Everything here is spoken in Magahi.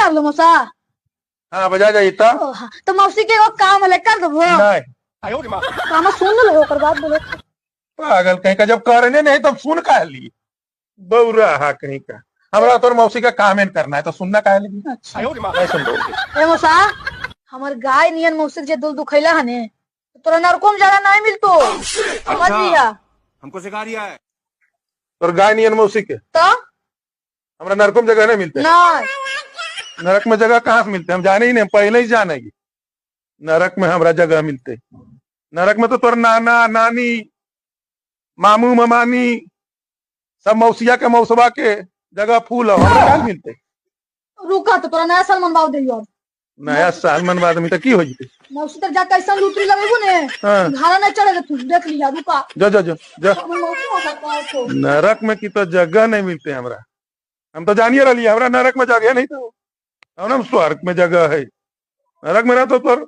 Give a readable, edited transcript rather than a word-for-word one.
जा रहलो मौसा? हाँ बजा जाइए तो। ओ, हाँ, तो मौसी के एगो काम हले कर देबो। नहीं। काम सुन लो ओकर बाद बोलो। पागल कहीं का, जब करने नहीं तब सुन का ली बौरा। हा कहीं का, हमरा तोर मौसी का काम करना है तो सुनना काहे लगी? अच्छा। नहीं सुन दो। ए मौसा, हमर गाय नियन मौसी के जे दूध दुखैला हने तोरा नरको में ज्यादा नहीं मिलतो, समझ लिया? हमको सिखा रिया है। तोर गाय नियन मौसी के तो हमरा नरको में जगह नहीं मिलते? नहीं। नरक में जगह कहाँ से मिलते? हम जाने ही नहीं, पहले ही जाने नरक में हमरा जगह मिलते। नरक में तो तोर नाना नानी मामू ममानी सब मौसिया के मौसबा के जगह फूल है, हमरा काहे मिलते? रुका तो तोरा नया साल मनवाओ दियो। नया साल मनवा दमी तो की हो जते? मौसी तक जाके ऐसा लूटरी लगेबू ने, हाँ। घारा नहीं चढ़े तू, देख लिया। रुका। जा जा जा जा। हमर मौसी हो सकता है। नरक में की तो जगह नहीं मिलते हमरा, हम तो जानिए रही हमरा नरक में जगह नहीं तो हम स्वर्ग में जगह है। नरक में रह तो तोर